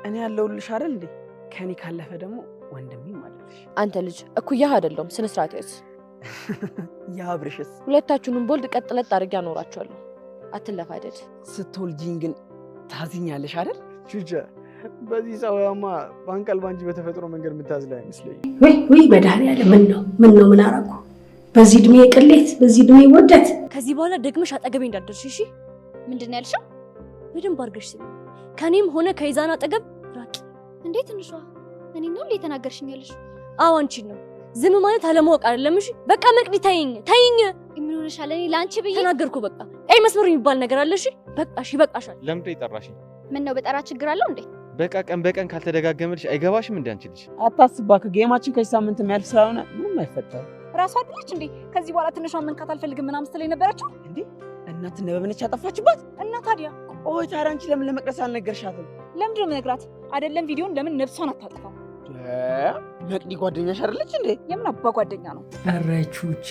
እኔ ያለሁልሽ አይደል እንዴ? ከኔ ካለፈ ደግሞ ወንድሜም አለልሽ። አንተ ልጅ እኩያህ አይደለሁም። ስነ ስርዓት ያዝ። የአብርሽስ? ሁለታችሁንም ቦልድ ቀጥ ለጥ አድርጌ አኖራችኋለሁ። አትለፋደድ። ስትወልጂኝ ግን ታዝኛለሽ አይደል? ቹቻ በዚህ ጸባይማ በአንቀልባ እንጂ በተፈጥሮ መንገድ የምታዝለው አይመስለኝም። ወይ ወይ፣ መድኃኒዓለም፣ ምን ነው፣ ምን ነው፣ ምን አደረኩ? በዚህ እድሜ ቅሌት፣ በዚህ እድሜ ውርደት። ከዚህ በኋላ ደግመሽ አጠገቤ እንዳትደርሺ እሺ? ምንድን ነው ያልሽው? በደንብ አድርገሽ ስሚ። ከኔም ሆነ ከይዛን አጠገብ ራቂ። እንዴ ትንሿ፣ እኔ ነው እንዴ የተናገርሽኝ ያለሽው? አዎ፣ አንቺን ነው። ዝም ማለት አለማወቅ አይደለም። እሺ በቃ መቅዲ ተይኝ፣ ተይኝ። ምን ሆነሻል? እኔ ለአንቺ ብዬ ተናገርኩ። በቃ ቀይ መስመር የሚባል ነገር አለ። እሺ በቃ እሺ፣ ይበቃሻል። ለምንድን ነው የጠራሽኝ? ምን ነው በጠራ ችግር አለው እንዴ? በቃ ቀን በቀን ካልተደጋገመልሽ አይገባሽም እንዴ አንቺ ልጅ? አታስብ እባክህ፣ game ኣችን ከዚህ ሳምንት የሚያልፍ ስላልሆነ ምንም አይፈጠርም። ራሷ አይደለች እንዴ ከዚህ በኋላ ትንሿን መንካት አልፈልግም ምናምን ስትል የነበረችው? እንዴ፣ እናት ነበብነች ያጠፋችባት? እና ታዲያ? ቆይ ታዲያ አንቺ ለምን ለመቅደስ አልነገርሻትም? ለምንድን ነው የምነግራት? አይደለም ቪዲዮን ለምን ነፍሷን አታጥፋም? መቅዲ ጓደኛሽ አይደለች እንዴ? የምን አባ ጓደኛ ነው? ኧረ ቹቻ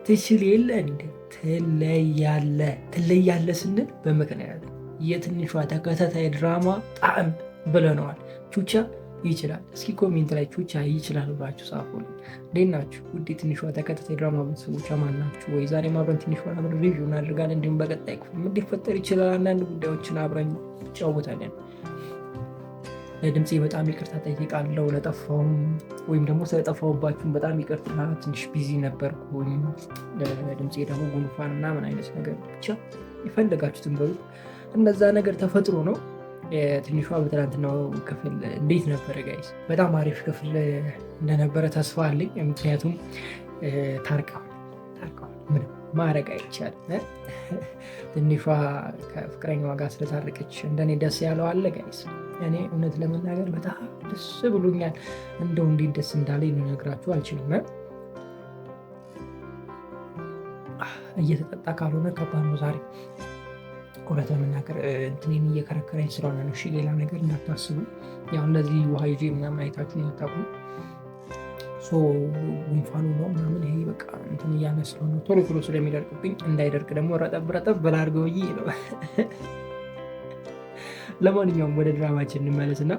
ትችል የለ እንዴ? ትለያለ፣ ትለያለ ስንል በምክንያት የትንሿ ተከታታይ ድራማ ጣዕም ብለነዋል። ቹቻ ይችላል። እስኪ comment ላይ ቹቻ ይችላል ብላችሁ ጻፉልኝ። እንዴት ናችሁ ውድ የትንሿ ተከታታይ ድራማ ቤተሰቦች፣ አማን ናችሁ ወይ? ዛሬም አብረን ትንሿን አብረን review እናደርጋለን። እንዲሁም በቀጣይ ክፍል ምን ሊፈጠር ይችላል አንዳንድ ጉዳዮችን አብረን እንጫወታለን። ለድምፄ በጣም ይቅርታ ጠይቃለሁ። ለጠፋውም ወይም ደግሞ ስለጠፋሁባችሁም በጣም ይቅርታ። ትንሽ busy ነበርኩኝ። ለድምፄ ደግሞ ጉንፋን ምናምን አይነት ነገር ብቻ የፈለጋችሁትን በሉት። እንደዛ ነገር ተፈጥሮ ነው። ትንሿ በትናንትናው ክፍል እንዴት ነበረ guys? በጣም አሪፍ ክፍል እንደነበረ ተስፋ አለኝ። ምክንያቱም ታርቀዋል፣ ታርቀዋል። ምንም ማድረግ አይቻልም። ትንሿ ከፍቅረኛዋ ጋር ስለታረቀች እንደኔ ደስ ያለው አለ guys? እኔ እውነት ለመናገር በጣም ደስ ብሎኛል። እንደው እንዴት ደስ እንዳለኝ ልነግራችሁ አልችልም። እየተጠጣ ካልሆነ ከባድ ነው ዛሬ። እውነት ለመናገር እንትኔን እየከረከረኝ ስለሆነ ነው። እሺ ሌላ ነገር እንዳታስቡ። ያው እንደዚህ ውሃ ይዤ ምናምን አይታችሁ እንዳታውቁ። So ጉንፋኑ ነው ምናምን ይሄ በቃ እንትን እያለ ስለሆነ ቶሎ ቶሎ ስለሚደርቅብኝ እንዳይደርቅ ደግሞ ረጠብ ረጠብ በላድርገው ብዬ ነው። ለማንኛውም ወደ ድራማችን እንመለስና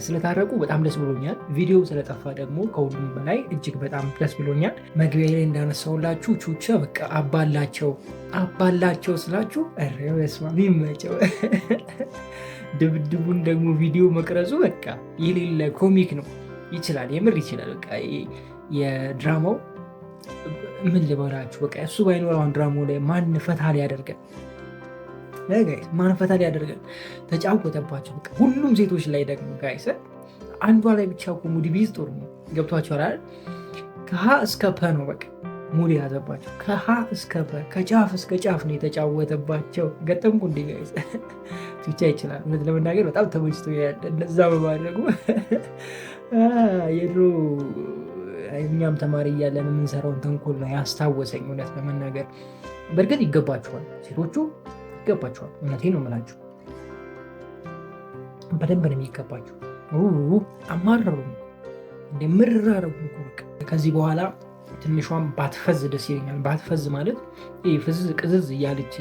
ስለታረቁ በጣም ደስ ብሎኛል። ቪዲዮ ስለጠፋ ደግሞ ከሁሉም በላይ እጅግ በጣም ደስ ብሎኛል። መግቢያ ላይ እንዳነሳውላችሁ ቹቻ በቃ አባላቸው፣ አባላቸው ስላችሁ ኧረ በስመ አብ ይመቸው። ድብድቡን ደግሞ ቪዲዮ መቅረጹ በቃ የሌለ comic ነው። ይችላል፣ የምር ይችላል። በቃ የድራማው ምን ልበላችሁ፣ በቃ እሱ ባይኖር አሁን ድራማው ላይ ማን ፈታ ሊያደርገን guys? ማን ፈታ ሊያደርገን? ተጫወተባቸው። በቃ ሁሉም ሴቶች ላይ ደግሞ guys፣ አንዷ ላይ ብቻ እኮ mood ቢይዝ ጥሩ ነው። ገብቷቸዋል አይደል? ከሀ እስከ ፐ ነው በቃ mood የያዘባቸው። ከሀ እስከ ፐ፣ ከጫፍ እስከ ጫፍ ነው የተጫወተባቸው። ገጠምኩ እንዴ guys? ብቻ ይችላል። እውነት ለመናገር በጣም ተመችቶ እንደዛ በማድረጉ የድሮ እኛም ተማሪ እያለን የምንሰራውን ተንኮል ነው ያስታወሰኝ። እውነት ለመናገር በእርግጥ ይገባቸዋል፣ ሴቶቹ ይገባቸዋል። እውነቴን ነው የምላችሁ፣ በደንብ ነው የሚገባቸው። አማረሩ እንደ ምርር አደረጉ እኮ በቃ። ከዚህ በኋላ ትንሿም ባትፈዝ ደስ ይለኛል። ባትፈዝ ማለት ይሄ ፍዝ ቅዝዝ እያለች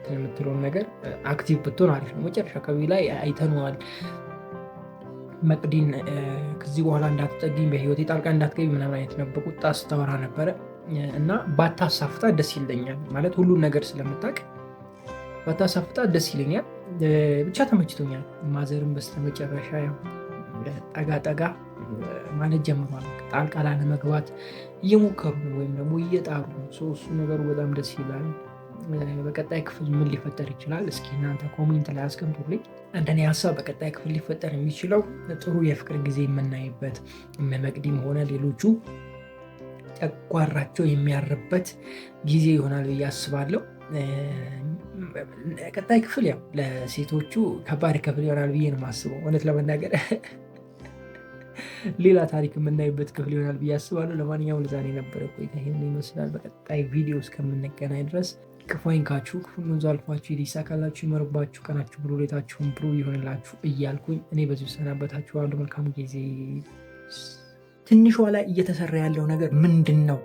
የምትለውን ነገር active ብትሆን አሪፍ ነው። መጨረሻ አካባቢ ላይ አይተነዋል። መቅዲን ከዚህ በኋላ እንዳትጠጊኝ፣ በህይወቴ ጣልቃ እንዳትገቢ ምናምን አይነት ነው በቁጣ ስታወራ ነበረ እና ባታሳፍጣ ደስ ይለኛል። ማለት ሁሉን ነገር ስለምታውቅ ባታሳፍጣ ደስ ይለኛል። ብቻ ተመችቶኛል። ማዘርም በስተመጨረሻ ያው ጠጋ ጠጋ ማለት ጀምሯል። ጣልቃ ላለመግባት እየሞከሩ ነው ወይም ደግሞ እየጣሩ ነው። እሱ ነገሩ በጣም ደስ ይላል። በቀጣይ ክፍል ምን ሊፈጠር ይችላል? እስኪ እናንተ comment ላይ አስቀምጡልኝ። እንደኔ ሀሳብ በቀጣይ ክፍል ሊፈጠር የሚችለው ጥሩ የፍቅር ጊዜ የምናይበት፣ እነ መቅዲም ሆነ ሌሎቹ ጨጓራቸው የሚያርበት ጊዜ ይሆናል ብዬ አስባለሁ። ቀጣይ ክፍል ያው ለሴቶቹ ከባድ ክፍል ይሆናል ብዬ ነው የማስበው። እውነት ለመናገር ሌላ ታሪክ የምናይበት ክፍል ይሆናል ብዬ አስባለሁ። ለማንኛውም ለዛሬ የነበረ ቆይታ ይህንን ይመስላል። በቀጣይ ቪዲዮ እስከምንገናኝ ድረስ ክፉ አይንካችሁ፣ ክፉን ወንዙ አልፏችሁ ይሳካላችሁ፣ ይመርባችሁ፣ ቀናችሁ ብሩህ፣ ሌታችሁን ብሩህ ይሆንላችሁ እያልኩኝ እኔ በዚሁ እሰናበታችኋለሁ። መልካም ጊዜ። ትንሿ ላይ እየተሰራ ያለው ነገር ምንድን ነው?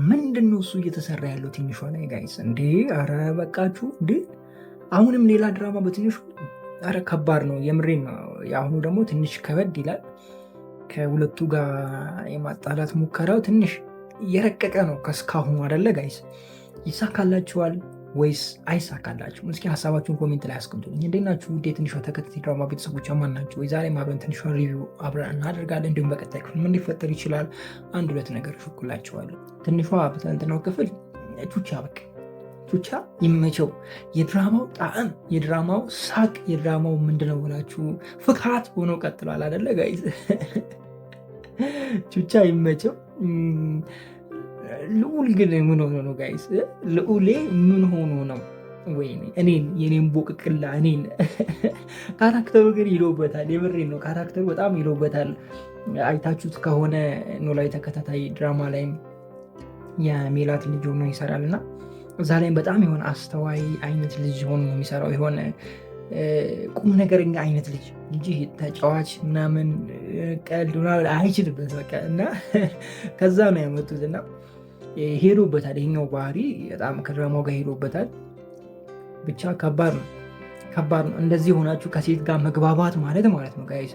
ምንድን ነው እሱ እየተሰራ ያለው ትንሿ ላይ guys? እንዴ ኧረ በቃችሁ እንዴ! አሁንም ሌላ ድራማ በትንሹ። ኧረ ከባድ ነው፣ የምሬን ነው። የአሁኑ ደግሞ ትንሽ ከበድ ይላል። ከሁለቱ ጋር የማጣላት ሙከራው ትንሽ የረቀቀ ነው ከስካሁኑ አደለ guys? ይሳካላችኋል ወይስ አይሳካላችሁም? እስኪ ሀሳባችሁን comment ላይ አስቀምጡልኝ። እንዴት ናችሁ ውድ የትንሿ ተከታታይ ድራማ ቤተሰቦች፣ አማን ናችሁ ወይ? ዛሬም አብረን ትንሿ review አብረን እናደርጋለን። እንዲሁም በቀጣይ ክፍል ምን ሊፈጠር ይችላል አንድ ሁለት ነገር እሾክላችኋለሁ። ትንሿ በትናንትናው ክፍል ቹቻ በቃ ቹቻ ይመቸው። የድራማው ጣዕም፣ የድራማው ሳቅ፣ የድራማው ምንድነው ብላችሁ ፍካት ሆኖ ቀጥሏል አደለ guys? ቹቻ ይመቸው። ልዑል ግን ምን ሆኖ ነው guys? ልዑሌ ምን ሆኖ ነው? ወይኔ እኔን የኔን ቦቅቅላ እኔን። Character ኡ ግን ይሎበታል። የምሬን ነው። Character ኡ በጣም ይሎበታል። አይታችሁት ከሆነ ኖላዊ ተከታታይ ድራማ ላይም የሜላት ልጅ ሆኖ ይሰራል እና እዛ ላይም በጣም የሆነ አስተዋይ አይነት ልጅ ሆኖ ነው የሚሰራው። የሆነ ቁም ነገረኛ አይነት ልጅ እንጂ ተጫዋች ምናምን ቀልድ ምናምን አይችልበት በቃ። እና ከዛ ነው ያመጡት እና ሄዶበታል። ይሄኛው ባህሪ በጣም ከድራማው ጋር ሄዶበታል። ብቻ ከባድ ነው፣ ከባድ ነው። እንደዚህ ሆናችሁ ከሴት ጋር መግባባት ማለት ነው guys፣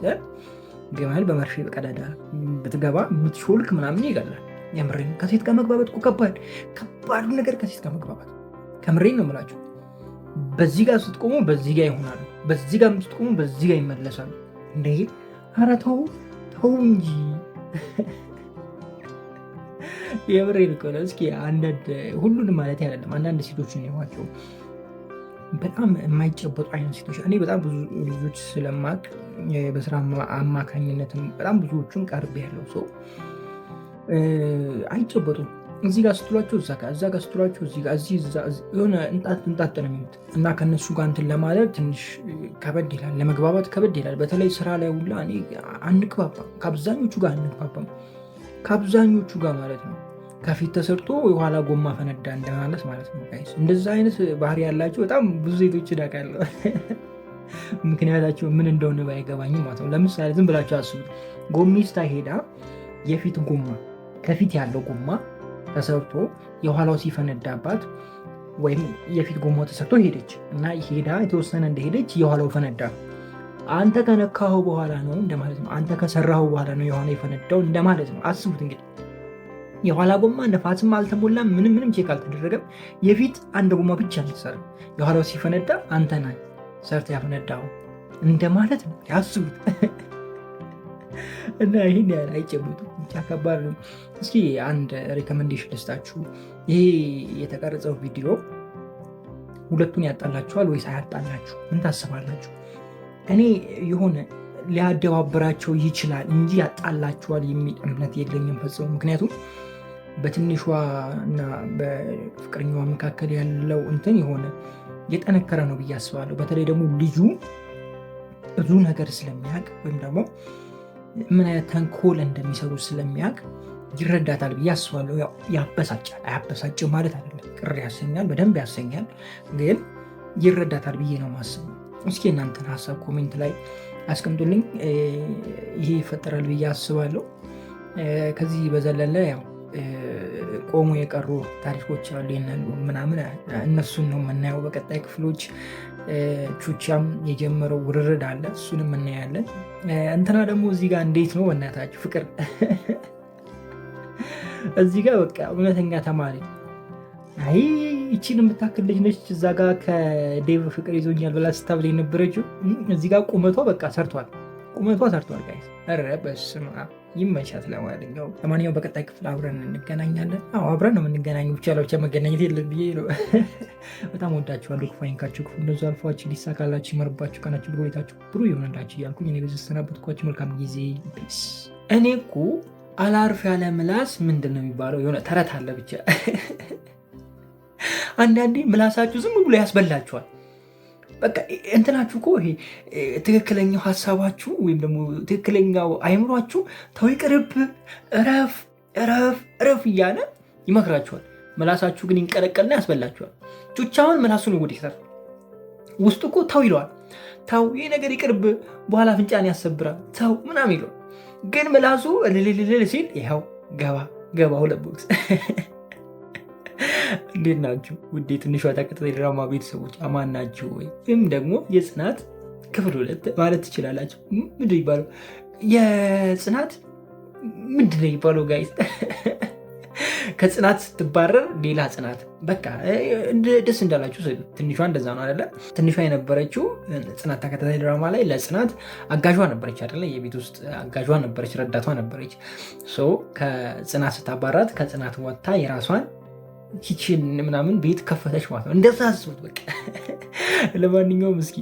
ግመል በመርፌ በቀዳዳ ብትገባ ብትሾልክ ምናምን ይገላል። የምሬን ከሴት ጋር መግባባት እኮ ከባድ ከባዱ ነገር ከሴት ጋር መግባባት፣ ከምሬን ነው የምላችሁ። በዚህ ጋር ስትቆሙ በዚህ ጋር ይሆናሉ፣ በዚህ ጋር ስትቆሙ በዚህ ጋር ይመለሳሉ። እንዴ ኧረ ተው ተው እንጂ የምሬን እኮ ነው። እስኪ አንዳንድ ሁሉንም ማለት አይደለም፣ አንዳንድ ሴቶችን ይዋቸው በጣም የማይጨበጡ አይነት ሴቶች። እኔ በጣም ብዙ ልጆች ስለማቅ በስራ አማካኝነትም በጣም ብዙዎቹን ቀርብ ያለው ሰው አይጨበጡም። እዚህ ጋር ስትሏቸው እዛ ጋር፣ እዛ ጋር ስትሏቸው እዚህ ጋር፣ እዚህ እዛ የሆነ እንጣጥ እንጣጥ ነው የሚሉት እና ከእነሱ ጋር እንትን ለማለት ትንሽ ከበድ ይላል፣ ለመግባባት ከበድ ይላል። በተለይ ስራ ላይ ሁላ እኔ አንግባባም፣ ከአብዛኞቹ ጋር አንግባባም፣ ከአብዛኞቹ ጋር ማለት ነው። ከፊት ተሰርቶ የኋላ ጎማ ፈነዳ እንደማለት ማለት ነው guys። እንደዛ አይነት ባህሪ ያላቸው በጣም ብዙ ሴቶች አውቃለሁ። ምክንያታቸው ምን እንደሆነ ባይገባኝም ማለት ነው። ለምሳሌ ዝም ብላችሁ አስቡት። ጎሚስታ ሄዳ የፊት ጎማ ከፊት ያለው ጎማ ተሰርቶ የኋላው ሲፈነዳባት ወይም የፊት ጎማው ተሰርቶ ሄደች እና ሄዳ የተወሰነ እንደሄደች የኋላው ፈነዳ። አንተ ከነካኸው በኋላ ነው እንደማለት ነው። አንተ ከሰራኸው በኋላ ነው የኋላ የፈነዳው እንደማለት ነው። አስቡት እንግዲህ የኋላ ጎማ ነፋስም አልተሞላም፣ ምንም ምንም check አልተደረገም። የፊት አንድ ጎማ ብቻ አልተሰራም። የኋላው ሲፈነዳ አንተ ነህ ሰርተህ ያፈነዳው እንደማለት ነው። ያስቡት እና ይህን ያህል አይጨብጡም። ብቻ ከባድ ነው። እስኪ አንድ recommendation ልስጣችሁ። ይሄ የተቀረጸው ቪዲዮ ሁለቱን ያጣላችኋል ወይስ አያጣላችሁ? ምን ታስባላችሁ? እኔ የሆነ ሊያደባብራቸው ይችላል እንጂ ያጣላችኋል የሚል እምነት የለኝም ፈጽሞ። ምክንያቱም በትንሿ እና በፍቅረኛዋ መካከል ያለው እንትን የሆነ የጠነከረ ነው ብዬ አስባለሁ። በተለይ ደግሞ ልጁ ብዙ ነገር ስለሚያውቅ ወይም ደግሞ ምን አይነት ተንኮል እንደሚሰሩ ስለሚያውቅ ይረዳታል ብዬ አስባለሁ። ያበሳጫል፣ አያበሳጭም ማለት አይደለም። ቅር ያሰኛል፣ በደንብ ያሰኛል፣ ግን ይረዳታል ብዬ ነው የማስበው። እስኪ እናንተን ሀሳብ comment ላይ አስቀምጡልኝ። ይሄ ይፈጠራል ብዬ አስባለሁ። ከዚህ በዘለለ ያው ቆሞ የቀሩ ታሪኮች አሉ ምናምን፣ እነሱን ነው የምናየው በቀጣይ ክፍሎች። ቹቻም የጀመረው ውርርድ አለ፣ እሱንም እናያለን። እንትና ደግሞ እዚህ ጋር እንዴት ነው በእናታችሁ ፍቅር እዚህ ጋር በቃ እውነተኛ ተማሪ አይ ይቺን የምታክል ልጅ ነች። እዛ ጋር ከዴቭ ፍቅር ይዞኛል ብላ ስታብል የነበረችው እዚህ ጋር ቁመቷ በቃ ሰርቷል፣ ቁመቷ ሰርቷል። Guys ኧረ በስመ አብ ይመቻት። ለማንኛውም በቀጣይ ክፍል አብረን እንገናኛለን። አዎ አብረን ነው የምንገናኘው፣ ብቻ ለብቻ መገናኘት የለም ብዬ ነው። በጣም ወዳችኋለሁ። ክፉ አይንካችሁ፣ ክፉ እንደዙ አልፏችሁ፣ ሊሳካላችሁ፣ ይመርባችሁ፣ ቀናችሁ ብሩህ፣ ቤታችሁ ብሩህ ይሆንላችሁ እያልኩኝ እኔ በዚህ ተሰናበትኳችሁ። መልካም ጊዜ። Peace። እኔ እኮ አላርፍ ያለ ምላስ ምንድን ነው የሚባለው? የሆነ ተረት አለ ብቻ አንዳንዴ ምላሳችሁ ዝም ብሎ ያስበላችኋል። በቃ እንትናችሁ እኮ ይሄ ትክክለኛው ሀሳባችሁ ወይም ደግሞ ትክክለኛው አይምሯችሁ ተው ይቅርብ፣ እረፍ፣ እረፍ፣ እረፍ እያለ ይመክራችኋል። ምላሳችሁ ግን ይንቀለቀልና ያስበላችኋል። ቹቻውን ምላሱን ይወድ ውስጡ እኮ ተው ይለዋል። ተው ይህ ነገር ይቅርብ፣ በኋላ አፍንጫን ያሰብራል፣ ተው ምናምን ይለዋል። ግን ምላሱ እልልልል ሲል ይኸው ገባ ገባ ሁለት ቦክስ። እንዴት ናችሁ ውዴ ትንሿ ተከታታይ ድራማ ቤተሰቦች አማን ናችሁ ወይ? ወይም ደግሞ የጽናት ክፍል 2 ማለት ትችላላችሁ። ምንድን ነው የሚባለው? የጽናት ምንድን ነው የሚባለው guys? ከጽናት ስትባረር ሌላ ጽናት፣ በቃ ደስ እንዳላችሁ። ትንሿ እንደዛ ነው አይደለ? ትንሿ የነበረችው ጽናት ተከታታይ ድራማ ላይ ለጽናት አጋዧ ነበረች አይደለ? የቤት ውስጥ አጋዧ ነበረች፣ ረዳቷ ነበረች። So ከጽናት ስታባራት ከጽናት ወጥታ የራሷን kitchen ምናምን ቤት ከፈተች ማለት ነው። እንደዛ አስቡት በቃ። ለማንኛውም እስኪ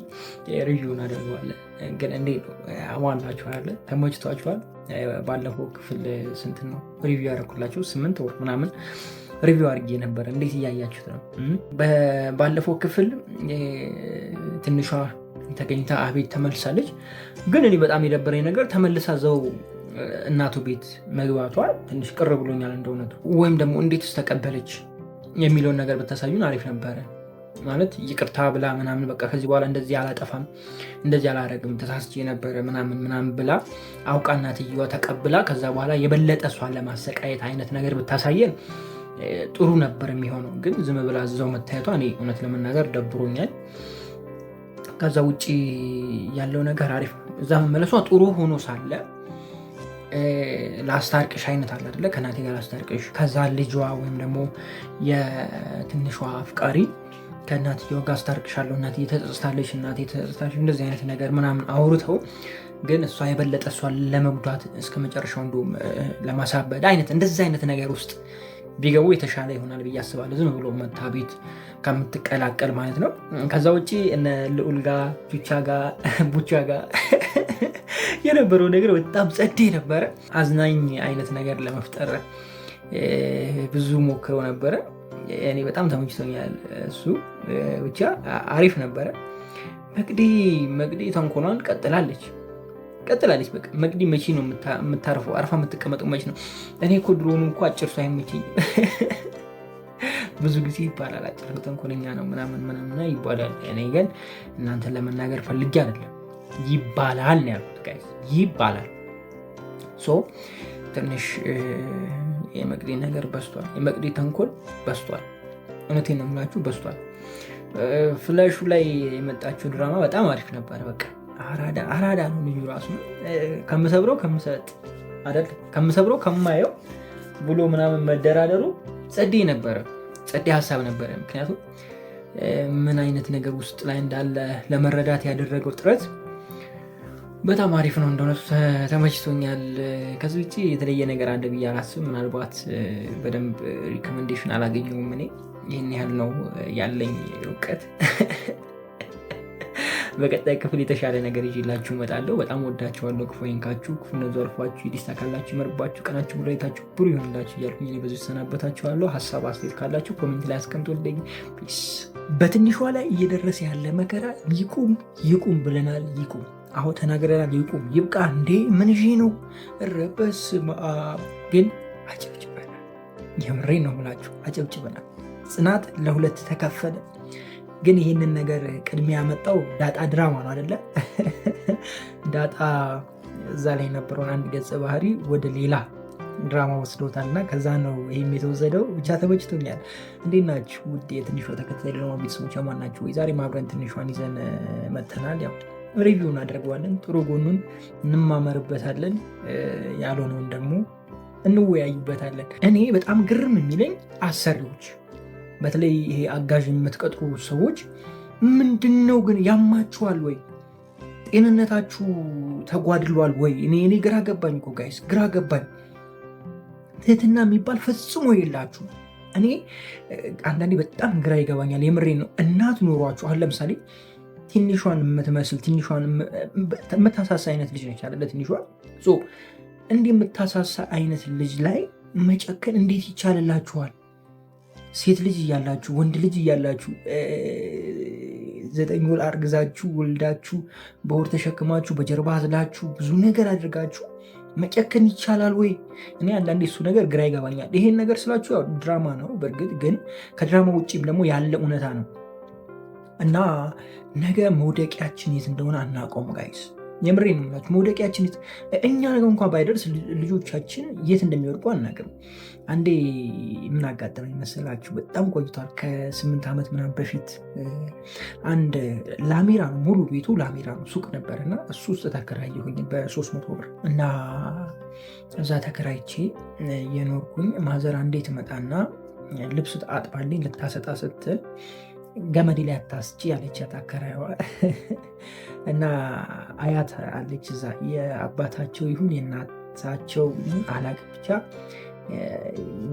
review እናደርገዋለን። ግን እንዴት ነው? አማን ናችሁ አይደለ? ተመችቷችኋል? ባለፈው ክፍል ስንት ነው review ያደረኩላችሁ? 8 ወር ምናምን review አድርጌ ነበረ። እንዴት እያያችሁት ነው? ባለፈው ክፍል ትንሿ ተገኝታ አቤት ተመልሳለች። ግን እኔ በጣም የደበረኝ ነገር ተመልሳ እዛው እናቱ ቤት መግባቷ ትንሽ ቅር ብሎኛል እንደእውነቱ። ወይም ደግሞ እንዴትስ ተቀበለች የሚለውን ነገር ብታሳዩን አሪፍ ነበረ። ማለት ይቅርታ ብላ ምናምን፣ በቃ ከዚህ በኋላ እንደዚህ አላጠፋም፣ እንደዚህ አላረግም፣ ተሳስቼ ነበረ ምናምን ምናምን ብላ አውቃ እናትየዋ ተቀብላ ከዛ በኋላ የበለጠ እሷን ለማሰቃየት አይነት ነገር ብታሳየን ጥሩ ነበር የሚሆነው። ግን ዝም ብላ እዛው መታየቷ እኔ እውነት ለመናገር ደብሮኛል። ከዛ ውጭ ያለው ነገር አሪፍ ነው። እዛ መመለሷ ጥሩ ሆኖ ሳለ ላስታርቅሽ አይነት አለ አይደለ? ከእናቴ ጋር ላስታርቅሽ፣ ከዛ ልጇ ወይም ደግሞ የትንሿ አፍቃሪ ከእናትየዋ ጋር አስታርቅሻለሁ፣ እናትዬ ተጸጽታለች፣ እናቴ ተጸጽታለች፣ እንደዚህ አይነት ነገር ምናምን አውርተው ግን እሷ የበለጠ እሷን ለመጉዳት እስከ መጨረሻው እንዲሁም ለማሳበድ አይነት እንደዚህ አይነት ነገር ውስጥ ቢገቡ የተሻለ ይሆናል ብዬ አስባለሁ። ዝም ብሎ መታ ቤት ከምትቀላቀል ማለት ነው። ከዛ ውጭ እነ ልዑል ጋር፣ ቹቻ ጋር፣ ቡቻ ጋር የነበረው ነገር በጣም ጸዴ ነበረ። አዝናኝ አይነት ነገር ለመፍጠር ብዙ ሞክረው ነበረ። እኔ በጣም ተመችቶኛል። እሱ ብቻ አሪፍ ነበረ። መቅዲ ተንኮሏን ቀጥላለች ቀጥላለች። በቃ መቅዲ መቼ ነው የምታርፈው? አርፋ የምትቀመጠው መቼ ነው? እኔ እኮ ድሮውኑ እኮ አጭር ሰው አይመቸኝም። ብዙ ጊዜ ይባላል አጭር ሰው ተንኮለኛ ነው ምናምን ምናምን ይባላል። እኔ ግን እናንተን ለመናገር ፈልጌ አይደለም፣ ይባላል ነው ያልኩት guys፣ ይባላል። So ትንሽ የመቅዲ ነገር በዝቷል። የመቅዲ ተንኮል በዝቷል። እውነቴን ነው የምላችሁ፣ በዝቷል። ፍላሹ ላይ የመጣችው ድራማ በጣም አሪፍ ነበረ። በቃ አራዳ አራዳ ነው ልጁ ራሱ፣ ከምሰብረው ከምሰጥ አይደል ከምሰብረው ከማየው ብሎ ምናምን መደራደሩ ጸዴ ነበረ። ጸዴ ሀሳብ ነበረ። ምክንያቱም ምን አይነት ነገር ውስጥ ላይ እንዳለ ለመረዳት ያደረገው ጥረት በጣም አሪፍ ነው። እንደሆነ ተመችቶኛል። ከዚህ ውጭ የተለየ ነገር አለ ብዬ አላስብም። ምናልባት በደንብ recommendation አላገኘሁም። እኔ ይህን ያህል ነው ያለኝ እውቀት። በቀጣይ ክፍል የተሻለ ነገር ይዤላችሁ እመጣለሁ። በጣም ወዳችኋለሁ። ክፉ አይንካችሁ፣ ክፉ ዘርፏችሁ፣ ይሳካላችሁ፣ ይመርባችሁ፣ ቀናችሁ ብሩህ፣ አይታችሁ ብሩህ ይሆንላችሁ እያልኩኝ እኔ በዚሁ እሰናበታችኋለሁ። ሀሳብ አስተያየት ካላችሁ comment ላይ አስቀምጡልኝ። Peace። በትንሿ ላይ እየደረሰ ያለ መከራ ይቁም ይቁም ብለናል። ይቁም፣ አሁን ተናግረናል። ይቁም፣ ይብቃ። እንዴ ምን ይዤ ነው? ኧረ በስመ አብ። ግን አጨብጭበናል። የምሬን ነው የምላችሁ፣ አጨብጭበናል። ጽናት ለሁለት ተከፈለ። ግን ይህንን ነገር ቅድሚያ ያመጣው ዳጣ ድራማ ነው አይደለ? ዳጣ እዛ ላይ የነበረውን አንድ ገጸ ባህሪ ወደ ሌላ ድራማ ወስዶታል እና ከዛ ነው ይህም የተወሰደው። ብቻ ተመችቶኛል። እንዴት ናችሁ ውድ የትንሿ ተከታታይ ድራማ ቤተሰቦች፣ አማን ናችሁ ወይ? ዛሬም አብረን ትንሿን ይዘን መተናል። ያው review እናደርገዋለን፣ ጥሩ ጎኑን እንማመርበታለን፣ ያልሆነውን ደግሞ እንወያይበታለን። እኔ በጣም ግርም የሚለኝ አሰሪዎች፣ በተለይ ይሄ አጋዥ የምትቀጥሩ ሰዎች ምንድን ነው ግን ያማችኋል ወይ? ጤንነታችሁ ተጓድሏል ወይ? እኔ ግራ ገባኝ እኮ guys፣ ግራ ገባኝ። ትህትና የሚባል ፈጽሞ የላችሁ። እኔ አንዳንዴ በጣም ግራ ይገባኛል። የምሬን ነው። እናት ኖሯችሁ አሁን ለምሳሌ ትንሿን የምትመስል፣ ትንሿን የምታሳሳ አይነት ልጅ ነች አይደለ? ትንሿ እንዲህ የምታሳሳ አይነት ልጅ ላይ መጨከን እንዴት ይቻልላችኋል? ሴት ልጅ እያላችሁ፣ ወንድ ልጅ እያላችሁ፣ 9 ወር አርግዛችሁ፣ ወልዳችሁ፣ በሆድ ተሸክማችሁ፣ በጀርባ አዝላችሁ፣ ብዙ ነገር አድርጋችሁ መጨከን ይቻላል ወይ? እኔ አንዳንዴ እሱ ነገር ግራ ይገባኛል። ይሄን ነገር ስላችሁ ያው ድራማ ነው በእርግጥ፣ ግን ከድራማ ውጭም ደግሞ ያለ እውነታ ነው እና ነገ መውደቂያችን የት እንደሆነ አናውቀውም guys። የምሬ ነው የምላችሁ። መውደቂያችን እኛ ነገር እንኳን ባይደርስ ልጆቻችን የት እንደሚወድቁ አናውቅም። አንዴ ምን አጋጠመኝ መሰላችሁ? በጣም ቆይቷል። ከ8 ዓመት ምናምን በፊት አንድ ላሜራ ነው፣ ሙሉ ቤቱ ላሜራ ነው፣ ሱቅ ነበር እና እሱ ውስጥ ተከራየሁኝ በ300 ብር እና እዛ ተከራይቼ የኖርኩኝ። ማዘር አንዴ ትመጣና ልብስ አጥባልኝ ልታሰጣ ስትል ገመዴ ላይ አታስጪ ያለቻት አከራይዋ እና አያት አለች እዛ፣ የአባታቸው ይሁን የእናታቸው ይሁን አላውቅም፣ ብቻ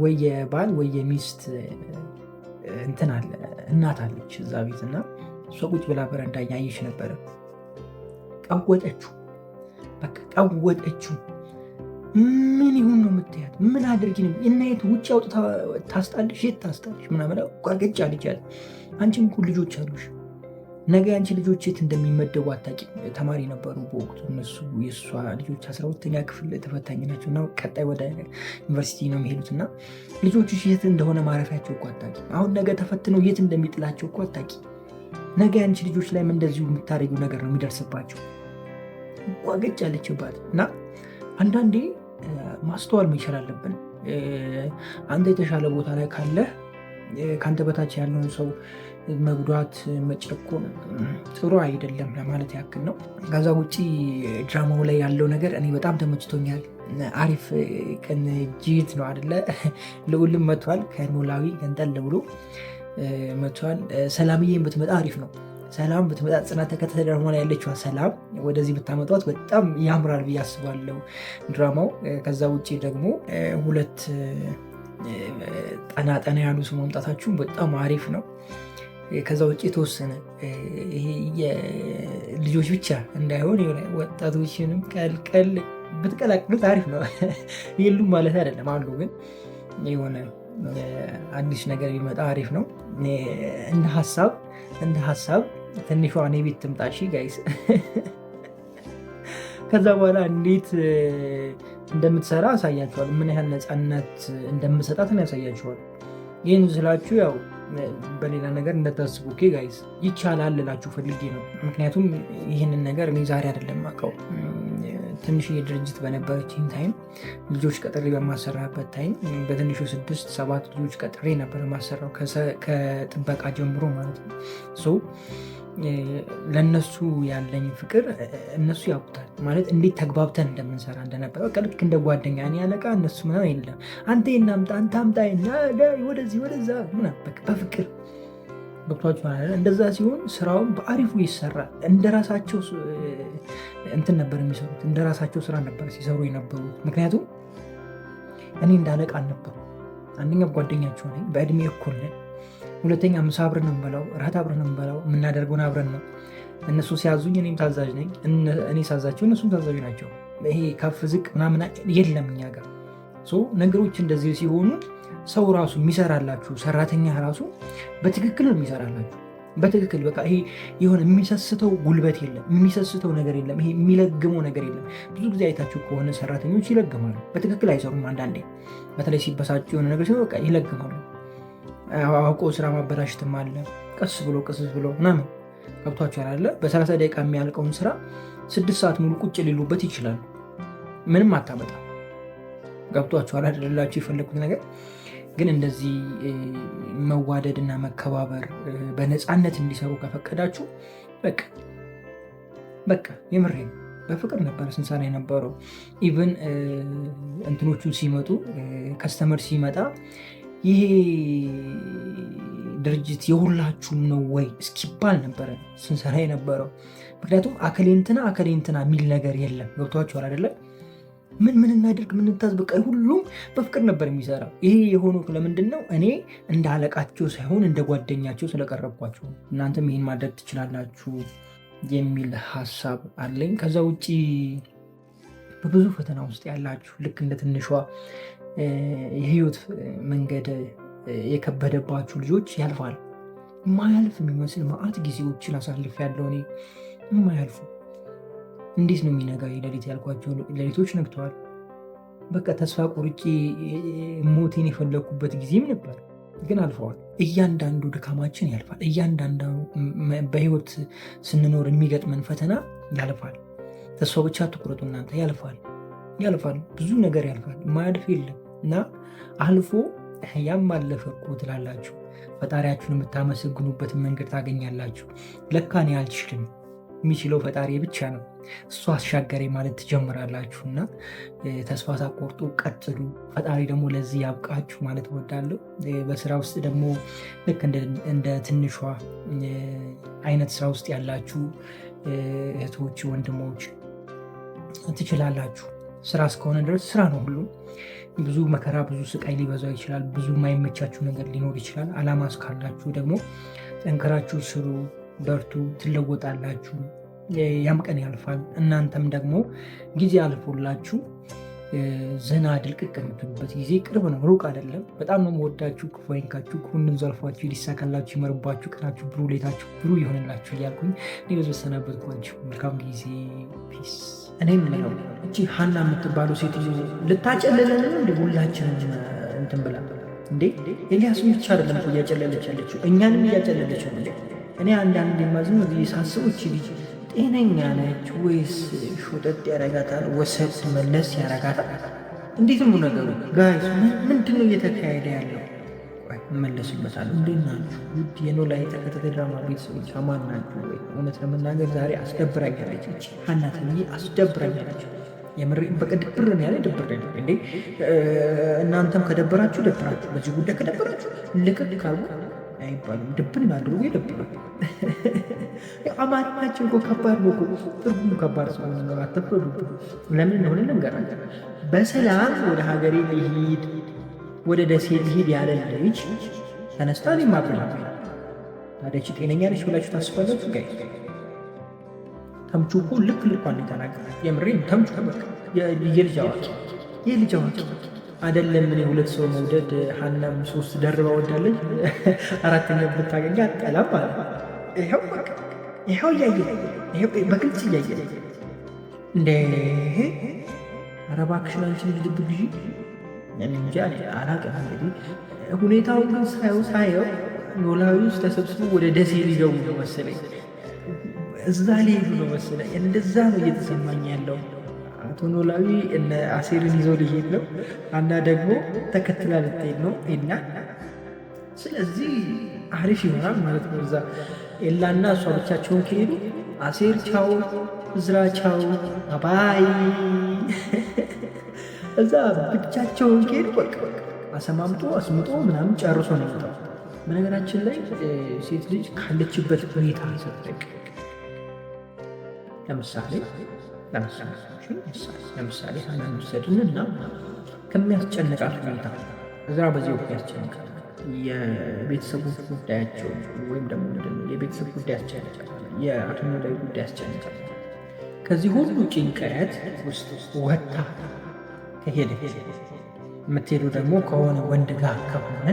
ወይ የባል ወይ የሚስት እንትን አለ፣ እናት አለች እዛ ቤት እና እሷ ቁጭ ብላ በረንዳ ያየች ነበረ። ቀወጠችው፣ በቃ ቀወጠችው። ምን ይሁን ነው የምትያት? ምን አድርጊ ነው እና የት ውጭ አውጥታ ታስጣልሽ? የት ታስጣልሽ? ምናምን ጓገጭ አለቻት። አንቺም እኮ ልጆች አሉሽ፣ ነገ አንቺ ልጆች የት እንደሚመደቡ አታውቂም። ተማሪ ነበሩ በወቅቱ እነሱ፣ የእሷ ልጆች 12ኛ ክፍል ተፈታኝ ናቸው እና ቀጣይ ወደ ዩኒቨርሲቲ ነው የሚሄዱት እና ልጆችሽ የት እንደሆነ ማረፊያቸው እኮ አታውቂም። አሁን ነገ ተፈትነው የት እንደሚጥላቸው እኮ አታውቂም። ነገ አንቺ ልጆች ላይም እንደዚሁ የምታደርጊው ነገር ነው የሚደርስባቸው። ጓገጭ አለችባት እና አንዳንዴ ማስተዋል መቻል አለብን። አንተ የተሻለ ቦታ ላይ ካለህ ከአንተ በታች ያለውን ሰው መጉዳት መጨቆን ጥሩ አይደለም ለማለት ያክል ነው። ከዛ ውጭ ድራማው ላይ ያለው ነገር እኔ በጣም ተመችቶኛል። አሪፍ ቅንጅት ነው አይደለ? ልዑልም መጥቷል፣ ከኖላዊ ገንጠል ብሎ መጥቷል። ሰላምዬን ብትመጣ አሪፍ ነው። ሰላም ብትመጣ፣ ጽናት ተከታታይ ድራማ ላይ ያለችዋ ሰላም ወደዚህ ብታመጧት በጣም ያምራል ብዬ አስባለሁ ድራማው። ከዛ ውጭ ደግሞ ሁለት ጠና ጠና ያሉ ሰው ማምጣታችሁ በጣም አሪፍ ነው። ከዛ ውጭ የተወሰነ ይሄ የልጆች ብቻ እንዳይሆን የሆነ ወጣቶችንም ቀልቀል ብትቀላቅሉት አሪፍ ነው። የሉም ማለት አይደለም፣ አሉ፣ ግን የሆነ አዲስ ነገር ቢመጣ አሪፍ ነው። እንደ ሀሳብ ትንሿ እኔ ቤት ትምጣ እሺ guys። ከዛ በኋላ እንዴት እንደምትሰራ አሳያችኋል። ምን ያህል ነፃነት እንደምሰጣት ያሳያችኋል። ይህን ስላችሁ ያው በሌላ ነገር እንዳታስቡ okay guys፣ ይቻላል ልላችሁ ፈልጌ ነው። ምክንያቱም ይህንን ነገር እኔ ዛሬ አይደለም አውቀው፣ ትንሽ ድርጅት በነበረችኝ time ልጆች ቀጥሬ በማሰራበት time በትንሹ ስድስት ሰባት ልጆች ቀጥሬ ነበር ማሰራው፣ ከጥበቃ ጀምሮ ማለት ነው። So ለእነሱ ያለኝ ፍቅር እነሱ ያውቁታል። ማለት እንዴት ተግባብተን እንደምንሰራ እንደነበረ፣ በቃ ልክ እንደ ጓደኛ፣ እኔ አለቃ እነሱ ምናምን የለም። አንተ እናምጣ፣ አንተ አምጣ፣ ወደዚህ ወደዛ ምናምን፣ በቃ በፍቅር፣ ገብቷችኋል አይደል? እንደዛ ሲሆን ስራውን በአሪፉ ይሰራል። እንደ ራሳቸው እንትን ነበር የሚሰሩት፣ እንደ ራሳቸው ስራ ነበር ሲሰሩ የነበሩት። ምክንያቱም እኔ እንደ አለቃ አልነበሩ። አንደኛ ጓደኛቸው ነኝ፣ በእድሜ እኩል ነን። ሁለተኛ ምሳ አብረን ነው የምንበላው፣ እራት አብረን ነው የምንበላው፣ የምናደርገውን አብረን ነው። እነሱ ሲያዙኝ እኔም ታዛዥ ነኝ፣ እኔ ሳዛቸው እነሱም ታዛዥ ናቸው። ይሄ ከፍ ዝቅ ምናምን የለም እኛ ጋር። So ነገሮች እንደዚህ ሲሆኑ ሰው ራሱ የሚሰራላችሁ ሰራተኛ ራሱ በትክክል ነው የሚሰራላችሁ። በትክክል በቃ ይሄ የሆነ የሚሰስተው ጉልበት የለም፣ የሚሰስተው ነገር የለም፣ ይሄ የሚለግመው ነገር የለም። ብዙ ጊዜ አይታችሁ ከሆነ ሰራተኞች ይለግማሉ፣ በትክክል አይሰሩም። አንዳንዴ በተለይ ሲበሳጩ የሆነ ነገር ሲሆን በቃ ይለግማሉ። አውቆ ስራ ማበላሸትም አለ። ቀስ ብሎ ቀስ ብሎ ምናምን፣ ገብቷችኋል አይደለ? በ30 ደቂቃ የሚያልቀውን ስራ 6 ሰዓት ሙሉ ቁጭ ሊሉበት ይችላሉ። ምንም አታመጣም። ገብቷችኋል አይደላችሁ? የፈለግኩት ነገር ግን እንደዚህ መዋደድ እና መከባበር፣ በነፃነት እንዲሰሩ ከፈቀዳችሁ በቃ በቃ የምሬ ነው። በፍቅር ነበር ስንሰራ የነበረው። Even እንትኖቹ ሲመጡ፣ customer ሲመጣ ይሄ ድርጅት የሁላችሁም ነው ወይ እስኪባል ነበረ ስንሰራ የነበረው። ምክንያቱም አከሌ እንትና አከሌ እንትና የሚል ነገር የለም። ገብቷችኋል አይደለም? ምን ምን እናድርግ፣ ምን እንታዝ፣ በቃ ሁሉም በፍቅር ነበር የሚሰራው። ይሄ የሆነው ለምንድን ነው? እኔ እንደ አለቃቸው ሳይሆን እንደ ጓደኛቸው ስለቀረብኳቸው። እናንተም ይህን ማድረግ ትችላላችሁ የሚል ሀሳብ አለኝ። ከዛ ውጭ በብዙ ፈተና ውስጥ ያላችሁ፣ ልክ እንደ ትንሿ የህይወት መንገድ የከበደባችሁ ልጆች፣ ያልፋል። የማያልፍ የሚመስል መዓት ጊዜዎችን አሳልፍ ያለው እኔ፣ የማያልፉ፣ እንዴት ነው የሚነጋ ሌሊት ያልኳቸው ሌሊቶች ነግተዋል። በቃ ተስፋ ቆርጬ ሞቴን የፈለግኩበት ጊዜም ነበር፣ ግን አልፈዋል። እያንዳንዱ ድካማችን ያልፋል። እያንዳንዱ በህይወት ስንኖር የሚገጥመን ፈተና ያልፋል። ተስፋ ብቻ አትቁረጡ እናንተ። ያልፋል፣ ያልፋል፣ ብዙ ነገር ያልፋል፣ ማያልፍ የለም እና አልፎ ያም አለፈ እኮ ትላላችሁ። ፈጣሪያችሁን የምታመሰግኑበትን መንገድ ታገኛላችሁ። ለካ እኔ አልችልም፣ የሚችለው ፈጣሪ ብቻ ነው፣ እሱ አስሻገሬ ማለት ትጀምራላችሁ። እና ተስፋ ሳትቆርጡ ቀጥሉ። ፈጣሪ ደግሞ ለዚህ ያብቃችሁ ማለት እወዳለሁ። በስራ ውስጥ ደግሞ ልክ እንደ ትንሿ አይነት ስራ ውስጥ ያላችሁ እህቶች፣ ወንድሞች ትችላላችሁ። ስራ እስከሆነ ድረስ ስራ ነው ሁሉም። ብዙ መከራ፣ ብዙ ስቃይ ሊበዛው ይችላል። ብዙ የማይመቻችሁ ነገር ሊኖር ይችላል። አላማ እስካላችሁ ደግሞ ጠንክራችሁ ስሩ፣ በርቱ፣ ትለወጣላችሁ። ያም ቀን ያልፋል። እናንተም ደግሞ ጊዜ አልፎላችሁ ዘና ድልቅቅ የምትሉበት ጊዜ ቅርብ ነው፣ ሩቅ አይደለም። በጣም ነው የምወዳችሁ። ክፉ አይንካችሁ፣ ክፉንም ዘልፏችሁ፣ ሊሳካላችሁ፣ ይመርባችሁ፣ ቀናችሁ ብሩህ፣ ሌታችሁ ብሩህ ይሆንላችሁ እያልኩኝ እኔ በዚህ ሰናበትኳችሁ። መልካም ጊዜ። Peace። እኔ የምለው እቺ ሀና የምትባለው ሴትዮ ልታጨልለን ነው እንደ ሁላችንም እንትን ብላ እንዴ? ኤልያስን ብቻ አይደለም እኮ እያጨለለች ያለችው እኛንም እያጨለለች ነው። እኔ አንዳንድ የማዝነው ሳስበው እቺ ልጅ ጤነኛ ነች ወይስ ሾጠጥ ያረጋታል? ወሰድ መለስ ያረጋታል? እንዴት ነው ነገሩ guys? ምንድን ነው እየተካሄደ ያለው? እመለስበታለሁ። እንዴት ናችሁ ውድ የኖላዊ ተከታታይ ድራማ ቤተሰቦች፣ አማን ናችሁ ወይ? እውነት ለመናገር ዛሬ አስደብራኛለች እቺ ሀና ተብዬ አስደብራኛለች። የምር በቃ ድብር ነው ያለ ድብር ነው እንዴ። እናንተም ከደበራችሁ ደብራችሁ፣ በዚህ ጉዳይ ከደበራችሁ ልቅቅ ካርጉ አይባልም። ድብን አድርጎ ይደብራል። አማርኛችን እኮ ከባድ ነው እኮ ትርጉሙ ከባድ ስለሆነ ነው። አትፍረዱብን። ለምን እንደሆነ ልንገራችሁ። በሰላም ወደ ሀገሬ ልሂድ ወደ ደሴ ልሂድ ያለ ልጅ ተነስታ እኔም አብሬ ታዲያ ይህች ጤነኛ ነች ብላችሁ ታስባላችሁ? Guys፣ ተምቹ እኮ ልክ ልኳን የተናገረ የምሬን ተምቹ በቃ የልጅ አዋቂ የልጅ አዋቂ አይደለም። እኔ ሁለት ሰው መውደድ ሀናም ሶስት ደርባ ወዳለች፣ አራተኛ ብታገኝ አጠላም ማለት ነው። ይኸው በቃ ይኸው እያየ ይኸው በግልጽ እያየ እንደ ኧረ እባክሽን አንቺ ልጅ ልብ ግዢ። እኔ እንጃ አላውቅም። እንግዲህ ሁኔታውን ግን ሳየው ሳየው ኖላዊ ውስጥ ተሰብስቦ ወደ ደሴ ሊገቡ ነው መሰለኝ፣ እዛ ሊሄዱ ነው መሰለኝ። እንደዛ ነው እየተሰማኝ ያለው። አቶ ኖላዊ እነ አሴርን ይዞ ሊሄድ ነው፣ አና ደግሞ ተከትላ ልትሄድ ነው ኤላ። ስለዚህ አሪፍ ይሆናል ማለት ነው። እዛ ኤላና እሷ ብቻቸውን ከሄዱ አሴር ቻው፣ እዝራ ቻው፣ bye። እዛ ብቻቸውን ከሄዱ በቃ አሰማምጦ አስምጦ ምናምን ጨርሶ ነው የመጣው። በነገራችን ላይ ሴት ልጅ ካለችበት ሁኔታ ስትርቅ፣ ለምሳሌ ለምሳሌ ሀናን ውሰድንና ከሚያስጨንቃት ሁኔታ እዝራ በዚህ ወቅት ያስጨንቃል። የቤተሰቡ ጉዳያቸው ወይም ደግሞ ምንድን ነው የቤተሰብ ጉዳይ ያስጨንቃል። የአቶ ኖላዊ ጉዳይ ያስጨንቃል። ከዚህ ሁሉ ጭንቀት ውስጥ ወጥታ ከሄደች የምትሄዱ ደግሞ ከሆነ ወንድ ጋር ከሆነ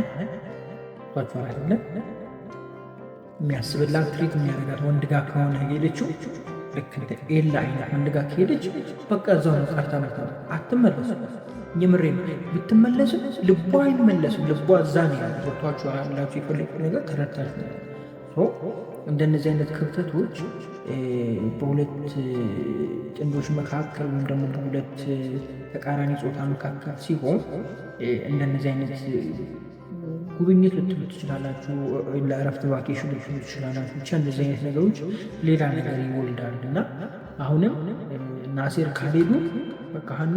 ቷቸዋል አይደለ? የሚያስብላት treat የሚያደርጋት ወንድ ጋር ከሆነ ሄደችው ልክ እንደ ኤላ አይነት ወንድ ጋር ከሄደች በቃ እዛው ነው ቀርታ መታ አትመለስም። የምሬ ነው። ብትመለስም ልቧ አይመለስም። ልቧ እዛ ነው ያለው። ገብቷችሁ ያላችሁ የፈለጉት ነገር ተረድታችሁ እንደነዚህ አይነት ክፍተቶች በሁለት ጥንዶች መካከል ወይም ደግሞ በሁለት ተቃራኒ ጾታ መካከል ሲሆን እንደነዚህ አይነት ጉብኝት ልትሉ ትችላላችሁ፣ ለእረፍት vacation ልትሉ ትችላላችሁ። ብቻ እንደዚህ አይነት ነገሮች ሌላ ነገር ይወልዳል እና አሁንም ናሴር ካልሄዱ በቃ ሀና